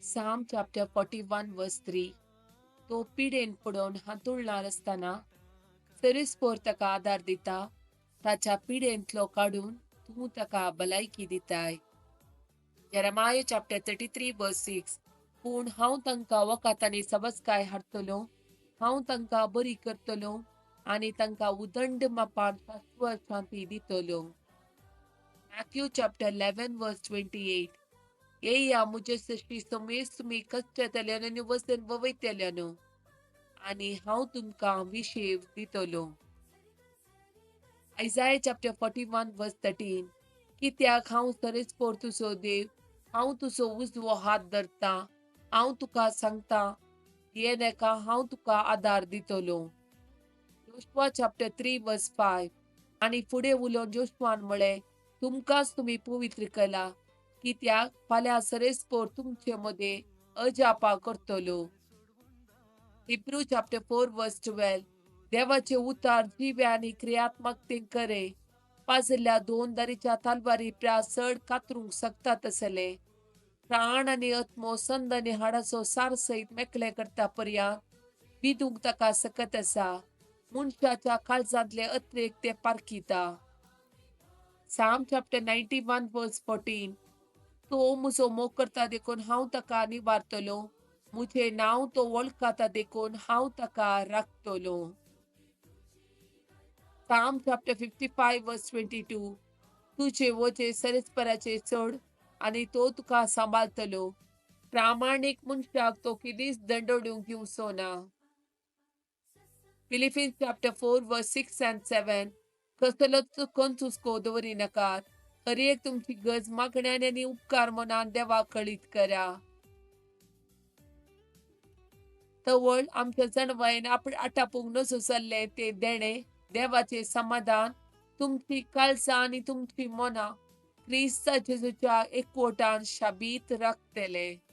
Psalm chapter 41 verse 3. तो पिडेन पडोवन हांतुळणार आसतना सरीसपोर ताका आदार दिता, ताच्या पिडेंतलो काडून तूं ताका भलायकी दिताय. Jeremiah chapter 33 verse 6. पूण हांव तांकां वखदांनी सबसकाय हाडटलो, हांव तांकां बरी करतलो आनी तांकां उदंड मापान शाश्वत शांती दितलो. Matthew chapter 11 verse 28. येया म्हजे सशी समेस्त तुमी कश्टतल्यान आनी वजन वयतल्यान आनी हांव तुमकां विशेव दितलो. Isaiah chapter 41 verse 13. कित्याक हांव सरेस्पोर तुजो देव, हांव तुजो उजवो हात धरता, हांव तुका सांगता भियेनाका, हांव तुका आदार दितलो. Joshua chapter 3 verse 5. आनी फुडें उलोवन जोशुआन म्हळें, तुमकांच तुमी पवित्र केला, कित्याक फाल्यां सरेस्पोर तुमचे मदें अजापा करतलो. Hebrew chapter 4 verse 12. देवाचे उतार जिवे आनी क्रियात्मकतेन करे, पाजल्ल्या दोन दारीच्या तलवारी प्रास चड कातरूंक शकता तसले प्राण आनी आत्मो संद आनी हाडाचो सार सयत मेकळे करता पर्यंत विदूंक ताका सकत आसा. मनशाच्या काळजांतले अत्रेक ते पारखिता. Psalm chapter 91 verse 14. तो म्हजो मोग करता देखून हांव ताका निवारतलो, म्हजें नांव तो वळखता देखून हांव ताका राखतलो. Psalm chapter 55 verse 22. तुजे वजे सरस्पराचे चड आनी तो तुका सांबाळतलो, प्रामाणीक मनशाक तो केदीच दंडोडूंक दिवचो ना. Philippians chapter 4 verse 6 and 7. कसलोच कंचुस्को दवरिनाकात, हर एक तुमची गरज मागण्यान आनी उपकार मनान देवाक कळीत करा. तवळ आमच्या जणवायन आपण आटापूंक नजो जाल्लें तें देणें देवाचें समाधान तुमची काळजां आनी तुमची मनां क्रिस्ता जेजूच्या एकवटान शाबीत राखतले.